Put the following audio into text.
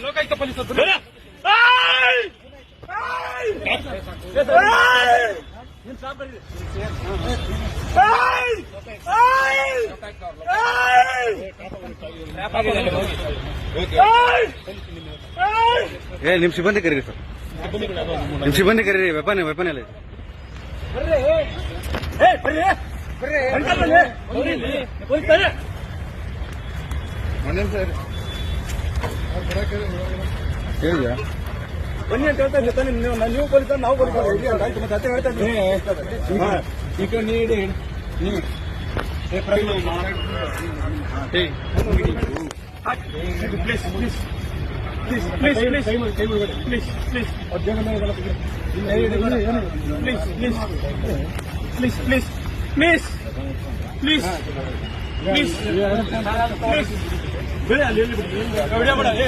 Lokayukta police ಬರ್ರಿ. ಏ, ನಿಮ್ ಸಿಬ್ಬಂದಿ ಕರೀರಿ ಸರ್, ನಿಮ್ ಸಿಬ್ಬಂದಿ ಕರೀರಿ. ವೆಪನ್ ವೆಪನ್ ಎಲ್ಲ ಇದೆ. ಹೇಳಿದ್ಯಾ? ಬನ್ನಿ ಅಂತ ಹೇಳ್ತಾ ಇದ್ದೆ ತಾನೇ ನೀವು. ನೀವು ಪೊಲೀಸ್, ನಾವು ಪೊಲೀಸ್, ಆಯ್ತು. ಮತ್ತೆ ಅದೇ ಹೇಳ್ತಾ ಇದ್ದೀನಿ. ಈ ಕಡೆ ನೀಡಿ ನೀವು. Please, please, please, please, please, please, please, please, please, please, please, please, please, please, please. ಬಿಡಿ ಅಲ್ಲಿ, ಎಲ್ಲಿ ಬಿಡಿ. ವಿಡಿಯೋ ಮಾಡ, ಏ.